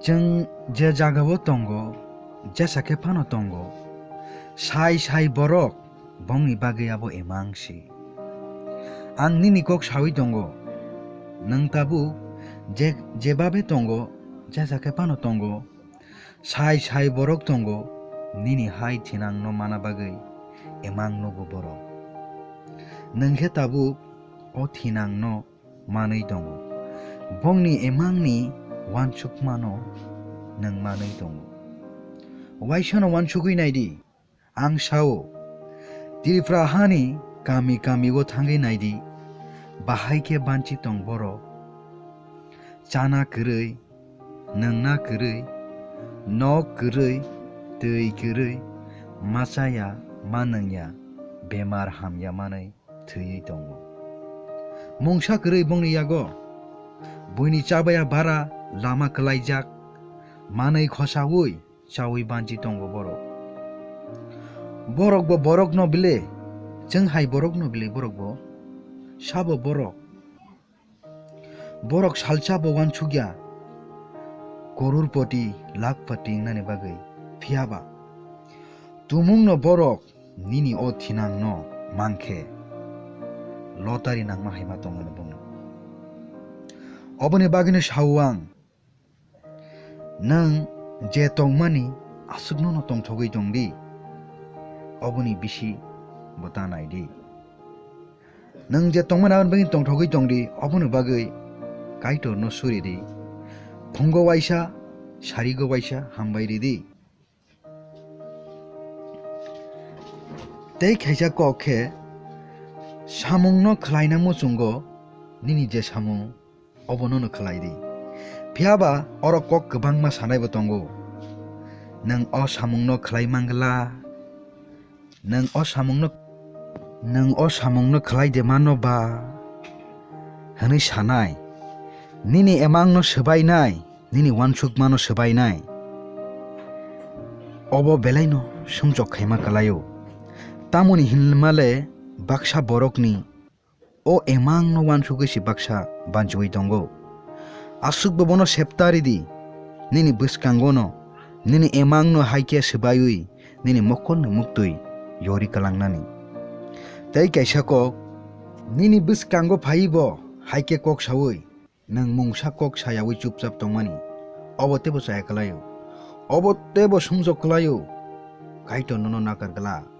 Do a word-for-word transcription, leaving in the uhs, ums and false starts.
Chwng je jagao tongo, jesa khe phano tongo, sai sai borok bongni bagwi abo emang si. Ang nini kok saui tongo, nwng tabuk je, jebabe tongo, jesa khe phano tongo, sai sai borok tongo, nini hai thinangno mana bagwi emang nugo borok. Nwng khe tabuk o thinangno manwi tongo. Bongni emangni uansukmano nwng manwi tongo. Waisano uansugwi naidi, ang sao, Tripura hani kami kamio thangwi naidi, bahai khe banchi tong borok. Chana kwrwi, nwngna kwrwi, nok kwrwi, twi kwrwi, machaya, manwngya, bemar hamya manwi thwiwi tongo. Mungsa kwrwi bongni yago, buini chabaya bara lama kwlaijak, manwi khosaui chaui banchi tongo borok. Borokbo borokno bile, chwng hai borokno bile borokbo, sabo borok. Borok salsa bo uansukya, kororpoti, lakhpoti wngnani bagwi. Phiyaba tumungno borok nini o thinangno mankhe, lottery nangma hai ma tongmani bongni. Oboni bagwino sao ang, nwng je tongmani aswkno no tongthogwi tongdi, oboni bisi bo ta naidi. Nwng je tongmani aboni bagwi tongthogwi tongdi, oboni bagwi Kaitorno suri di. Phungo waisa, sarigo waisa hambai ridi. Tei khaisa kok khe, samungno khlaina muchungo nini je samung, obono no khlai di. Phiyaba oro kok kwbangma sanaibo tongo. Nwng o samungno khlai mangla, nwng o samungno, nwng o samungno khlai de mano ba hwnwi sanai, nini emangno swbainai, nini uansukmano swbainai, obo belaino sumsok khaima kwlaio. Tamoni hinmale baksa borokni o emangno uansugwi se baksa banchiui tongo. Aswkbo bono septa ridi, nini bwskangono nini emangno hai khe swbaiwi nini mokolni muktwi yori kwlangnani. Tei kaisa kok, nini bwskango phaiwi bo hai khe kok saui, nwng mungsa kok sayaui chupchap tongmani, obo teibo chaya kwlaio, obo teibo sumsok kwlaio, Kaitor nono nakar glak.